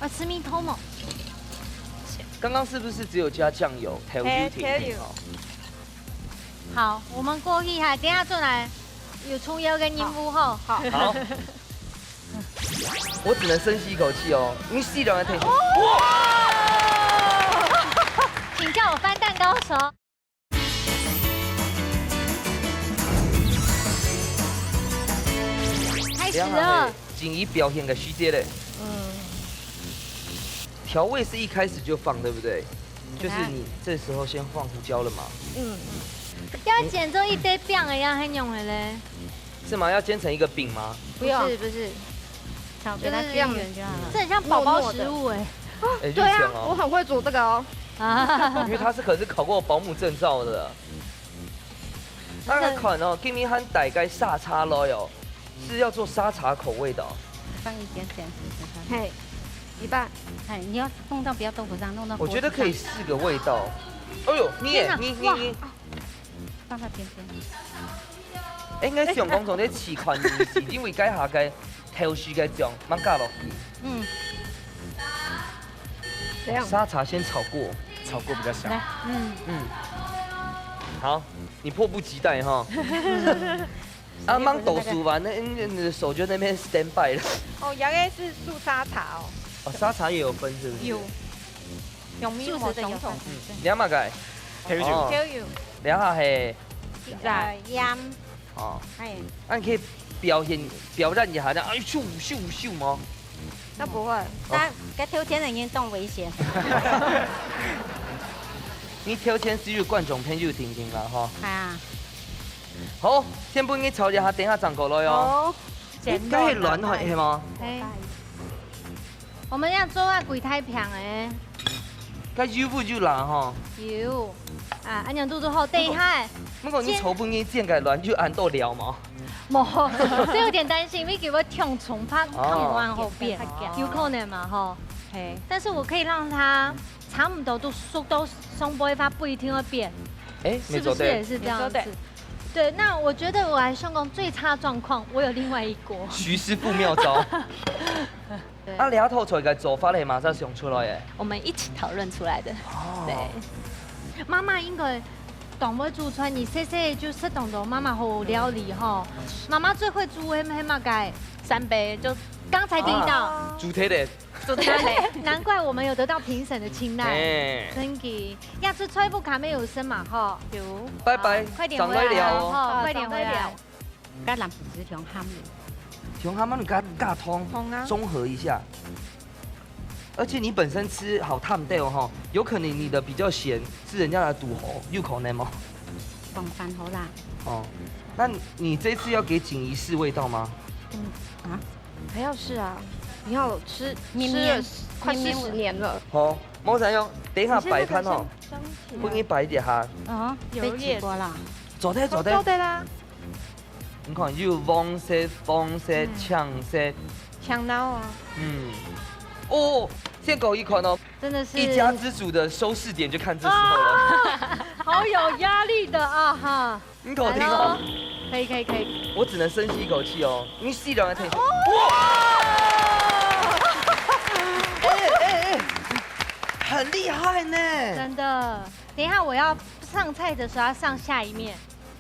啊，吃米湯哦。剛剛是不是只有加醬油、調油、嘿，調油。哦。 好，我們過去哈，等一下轉來有重要个任務吼。好。好。我只能深吸一口氣哦，因為吸了才退出。哇！請叫我翻蛋高手。開始了。然後呢，錦怡表演个時間嘞。嗯。調味是一開始就放，對不對？就是你這時候先放胡椒了嘛？嗯。要煎做一堆餅一樣，很用的嘞。是嗎？要煎成一個餅嗎？不用。不是，不是。好，給它煎圓就好了。就是這很像宝宝食物欸。糯糯的。哎，對啊，我很會煮這個哦。啊。因為他是可是考過保姆證照的。大家看哦，今天很大个沙茶來哦，是要做沙茶口味的哦。放一點點試試看。嘿，一半。哎，你要弄到不要豆腐上，弄到我覺得可以試個味道。哎呦，你也，天哪，你，你，哇。你。放到邊邊。應該想講從這試看，因為該下个 調味个醬，慢加落去。嗯。怎樣？沙茶先炒過。炒過比較香。來，嗯。嗯。好，你迫不及待哈。啊，忙倒數完，那，那，那手就在那邊 stand by 了。哦，這個是素沙茶哦。哦，沙茶也有分，是不是？有。有沒有素食的有相同？嗯，你要麼个？調油。哦。調油。然後嘿。呃，鹽。 哦。哎。那你可以表演，表演一下，這樣，哎，咻，咻，咻嗎？那不會，哦。但該頭前人員當危險。你頭前只有觀眾朋友聽聽啦，哈。啊。好，先分你炒一下，等一下正過來哦。好。你該係卵係嗎？哎。 我們要做啊，幾大片欸。該油不油啦吼？有。啊，恁樣做做好，等一下。不過你炒分你煎个卵就恁多料嘛。無，這有點擔心，因為佢會忒重，怕哦。忒軟後變，哦。有可能嘛吼。嘿。但是我可以讓它差不多都熟到上背，它不一定會變。哎，是不是也是這樣子？沒錯的。對，那我覺得我來算講最差狀況，我有另外一鍋。徐師傅妙招。 對。啊，這道菜个做法係麼儕想出來个？我們一起討論出來的。哦。對。媽媽應該當會煮菜，你細細就食當多媽媽好料理吼。媽媽最會煮个係麼个？三杯，就剛才提到。啊，主題的。主題的。難怪我們有得到評審的青睞。哎。真的。要吃菜不卡沒有生嘛吼。有。拜拜，好，快點回來哦，上來了哦。吼，好，快點回來。上來了。 該藍朏子係香鹹个。香鹹啊，你加，加糖，糖啊。中和一下。而且你本身吃好淡淡哦，吼，有可能你的比較鹹，是人家的堵喉，有可能嗎？講飯好啦。哦，那你這一次要給錦怡試味道嗎？嗯，啊，還要試啊。你看我吃，绵绵，吃了快四十年了。好，莫这样，等一下摆盘哦，你先那个香香起来。不给你摆一点哈。啊，有一点。被吃过啦。做得，做得。做得啦。你看，又有黄色、黄色、嗯。青色。香到啊。嗯。哦，先搞一款哦。真的是。一家之煮的收视点就看这时候了。啊，好有压力的啊哈。 你给我听哦。来咯。可以，可以，可以。我只能深吸一口气哦，因为吸了才听。哇！哎，哎，哎，很厉害呢。真的。等一下我要上菜的时候要上下一面。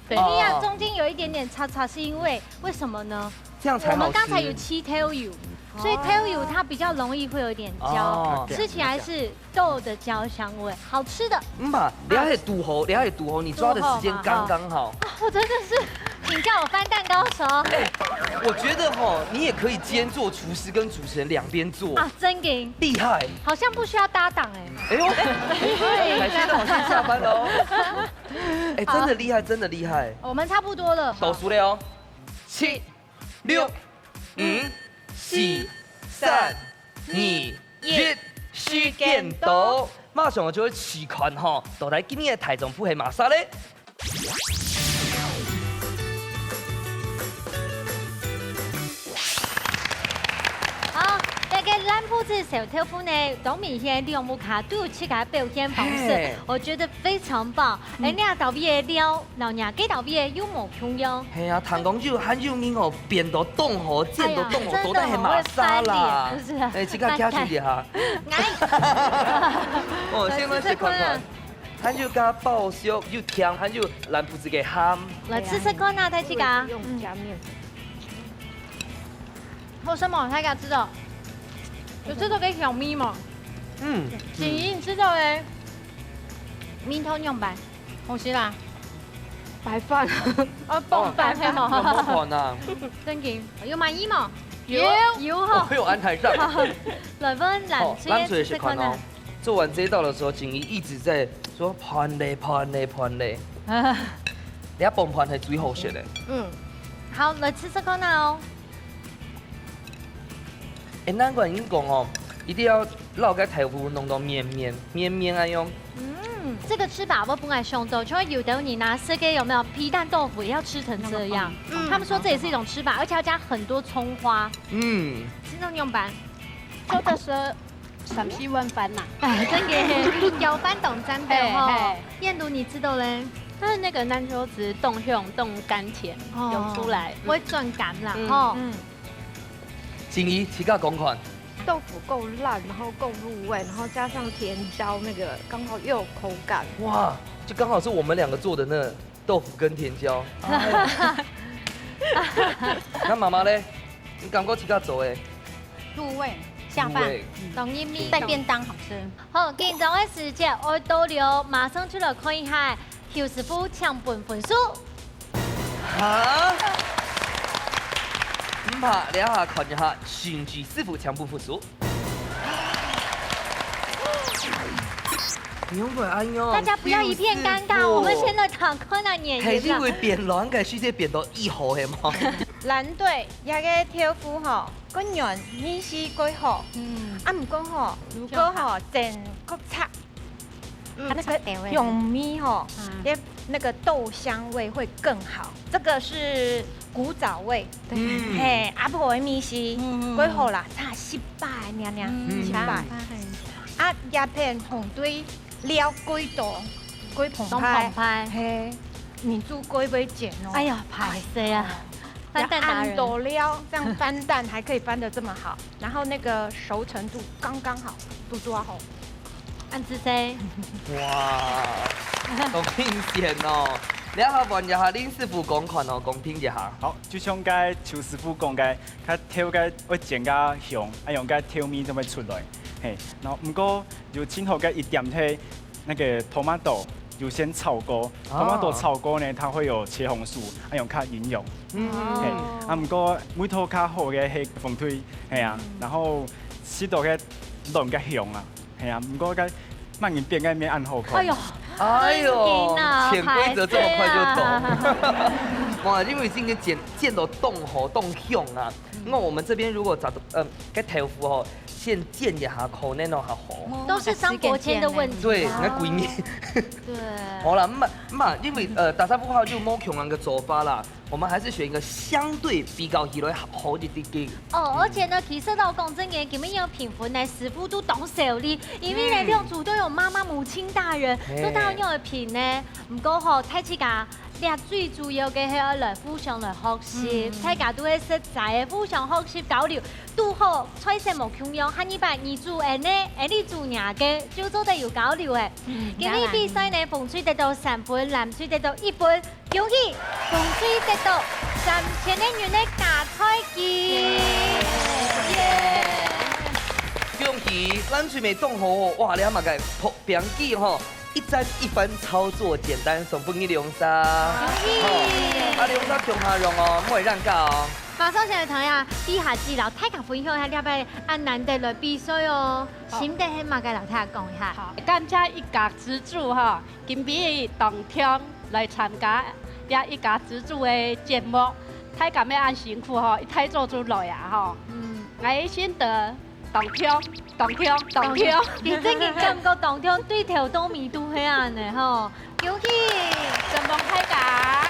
对。一定要中间有一点点叉叉，是因为为什么呢？这样才好吃。我们刚才有揤豆油，所以豆油它比较容易会有一点焦，哦。吃起来是 豆的焦香味，好吃的。嗯吧，你还堵好，你还堵好，你抓的时间刚刚好。哦，我真的是，请叫我翻蛋高手。哎，我觉得吼，你也可以兼做厨师跟主持人两边做。啊，真的。厉害。好像不需要搭档哎。哎呦，哎，现在好像下班了哦。哎，真的厉害，真的厉害。我们差不多了。倒数了哦，七、六、五、四、三、二、一，时间到。马上就要试看吼，到底今日个大丈夫系么儕咧？好，这个蓝胡子小豆腐呢，当明显两屋下都有自家表现方式，嘿。我觉得非常棒。嗯。哎，你看到位个料，老娘给到位个又无共样。系啊，听讲有，还有人哦，变到冻河，煎到冻河，哎呀，到底系么儕啦？真的很会翻脸，是不是？哎，这个加注意哈。哎。哦，先来试看看。来，吃吃看啊。 还有加爆香又甜，还有蓝胡子个鹹。来吃吃看啊，大家。用加面粉。好吃吗？大家知道？有吃到个香味吗？嗯。锦怡，你吃到嘞？味道样般？好吃啦。白饭。哦，傍饭系吗？哦，傍饭啊。正经，有满意吗？有。有哈。哦，有安排上。来，分蓝哦，蓝水也是看哦。吃吃看啊。 做完这一道的时候，锦怡一直在说：「盘嘞，盘嘞，盘嘞。」你看傍饭是最好食个。嗯。好，来吃吃看啊哦。哎，难怪人讲哦，一定要落个豆腐弄到绵绵，绵绵啊用。嗯，这个吃法我本来想到，就有的人拿这个有没有皮蛋豆腐也要吃成这样，嗯。他们说这也是一种吃法，而且要加很多葱花。嗯。是那种样般。做得说 三四碗飯呐。哎，真个，攪飯當讚个吼。嘿，嘿。燕如，你知道嘞？但是那个南瓜子冻香、冻甘甜，哦，有出来。嗯。會轉甘啦，嗯。吼。嗯。锦怡，自家講看。豆腐夠爛，然後夠入味，然後加上甜椒，那個剛好又有口感。哇，就剛好是我們兩個做的那豆腐跟甜椒。哎。那媽媽嘞？你感覺自家做的？入味，下飯，入味。當入味。帶便當好吃。好，緊張个時節愛到了，馬上就來看一下邱師傅請分分數。哈？毋怕，這下看一下，神奇師傅請分分數。你用過哎喲，大家不要一片尷尬，我們先來看看啊，演員啦。係因為變亂个時節變到一號係嗎？藍隊，這个豆腐吼，个軟味緒過好。嗯。啊，毋過吼，如果吼，整個差，嗯，啊，那個香味吼，嗯。那，那個豆香味會更好。這個是古早味，對。嗯。嘿，阿婆的味緒，嗯，嗯，嗯。過好啦，差十擺爾爾，嗯，十擺。嗯。啊，這片紅隊 料過多，過澎湃。當澎湃。嘿，你煮過會煎哦。哎呀，歹勢啊，翻蛋達人。要恁多料，這樣翻蛋還可以翻得這麼好，然後那個熟成度剛剛好，都做好。恁仔細。哇，當明顯哦！這下換一下林師傅講看哦，講評一下。好，就像該邱師傅講个，佢頭个會煎較香，啊用該調味正會出來。嘿，然後毋過 有盡好个一點係，那個tomato有先炒過，啊。Tomato炒過呢，它會有茄紅素，啊，用較營養。嗯。嘿，啊，毋過味道較好个係紅隊，係啊，嗯。然後食到个卵个香啊，係啊，毋過該慢慢變个面恁好看。哎喲，哎喲，天哪，潛規則這麼快就懂。歹勢啊。哇，因為今天煎，煎到當好，當香啊。那我们这边如果找到，呃，該豆腐吼，先煎一下，可能哦，還好。都是張伯謙的問題啊。對，那鬼面。對。好啦，嘛嘛，因為呃，打沙夫話就無共樣个做法啦，我們還是選一個相對比較起來好一點點。哦，而且呢，其實老講真个，今日个評分呢，師傅都當受力，因為呢，嗯。兩組都有媽媽、母親大人，嘿。都當有評呢。毋過吼，大自家 這最主要个係愛來互相來學習，嗯。大家都係食齋个，互相學習交流，堵好菜色無共樣，下二擺你煮恁呢，恁呢煮若个，就做得有交流誒。嗯，今日比賽呢，當然。紅隊得到三分，藍隊得到一分，恭喜紅隊得到三千个銀个加菜金。耶！耶！恭喜藍隊妹當好，哇，你看嘛个，平均吼， 一站一番操作簡單，送分你兩儕。恭喜！好，啊，兩儕共下用哦，莫亂搞哦。馬上先來聽一下，這下子摎大家分享一下，這擺恁難得來比賽哦。好。心得係麼个，摎大家講一下。好，感謝一家之煮吼，今晡日當天來參加這一家之煮个節目，大家乜恁辛苦吼，一大早就來啊吼。嗯。𠊎个心得 當香，當香，當香。你正經感覺當香，對頭到尾都係恁呢吼。恭喜！承蒙大家。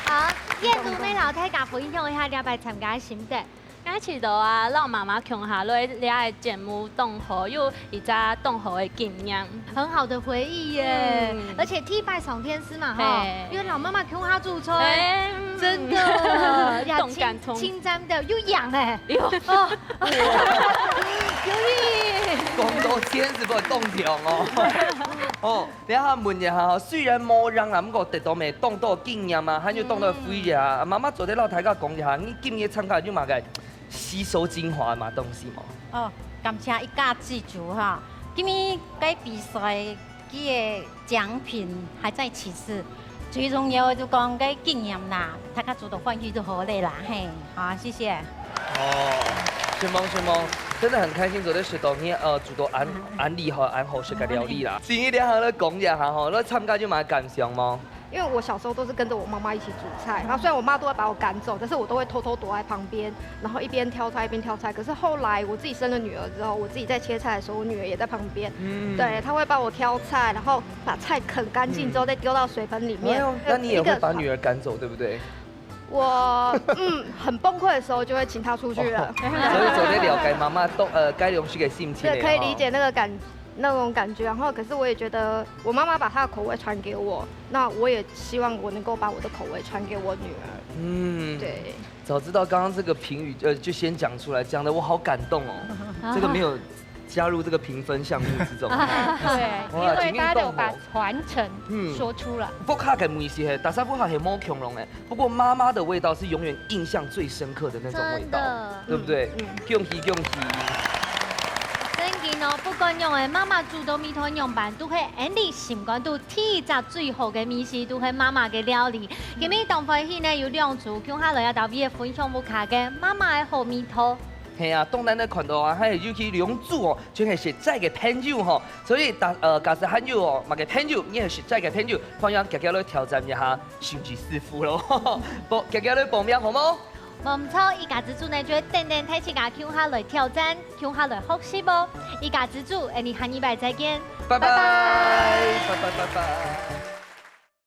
好，燕如妹摎大家分享一下這擺參加个心得。𠊎試著啊，摎媽媽共下來這个節目當好，有一隻當好个經驗。 很好的回憶耶。嗯。而且第一擺上電視嘛，吼，嘿。因為摎媽媽共下煮菜，嘿，嗯。真的，呀，當感動。親，親，真的，有癢哎。有。哦。有意。講到電視，不會動情哦。哦，等一下問一下哈，雖然無癢啦，毋過得到乜當多經驗啊，還有當多回憶啊。嗯。媽媽做得摎大家講一下，你今日參加有麼个 吸收精華嘛東西嘛。哦，感謝一家之煮哈。今日該比賽，佢个獎品還在其次，最重要就講該經驗啦，大家煮到歡喜就好了啦，嘿。好，謝謝。哦，承蒙承蒙，真的很開心做得食到你，呃，煮到恁，恁厲害、恁好食个料理啦。今日這下來講一下吼，來參加有麼个感想嗎？ 因為我小時候都是跟著我媽媽一起煮菜，然後雖然我媽都會把我趕走，但是我都會偷偷躲在旁邊，然後一邊挑菜一邊挑菜。可是後來我自己生了女兒之後，我自己在切菜的時候，我女兒也在旁邊，嗯。對，她會幫我挑菜，然後把菜啃乾淨之後再丟到水盆裡面。哎呦，那你也會把女兒趕走，對不對？ 我，嗯，很崩潰的時候就會請她出去了。哦，所以做得了解媽媽當，呃，該當時个心情了，對，可以理解那個感，吼。那種感覺。然後，可是我也覺得我媽媽把她的口味傳給我，那我也希望我能夠把我的口味傳給我女兒。嗯，對。早知道剛剛這個評語，呃，就先講出來，講得我好感動哦。這個沒有 加入這個評分項目之中。對，哇，因為大家都有把傳承，嗯，說出來。不過个味緒係，大家不過係無共樣个，不過媽媽的味道是永遠印象最深刻的那種味道，真的。對不對？嗯，嗯。恭喜恭喜！真經哦，不管用个媽媽煮到味道仰般，都係𠊎兜心肝肚第一隻最好个味緒，都係媽媽个料理。今日當歡喜呢，有兩組共下來啊，到位个分享屋下个媽媽个好味道。 係啊，當難得看到啊，還有尤其兩組哦，全係實在个朋友吼。所以大，呃，假使還有哦，麼个朋友，你係實在个朋友，歡迎遽遽來挑戰一下神奇師傅咯。報，遽遽來報名好無？無毋著，一家之煮呢，就會等等大自家共下來挑戰，共下來學習哦。一家之煮，𠊎兜下禮拜再見，拜拜，拜拜。拜拜，拜拜。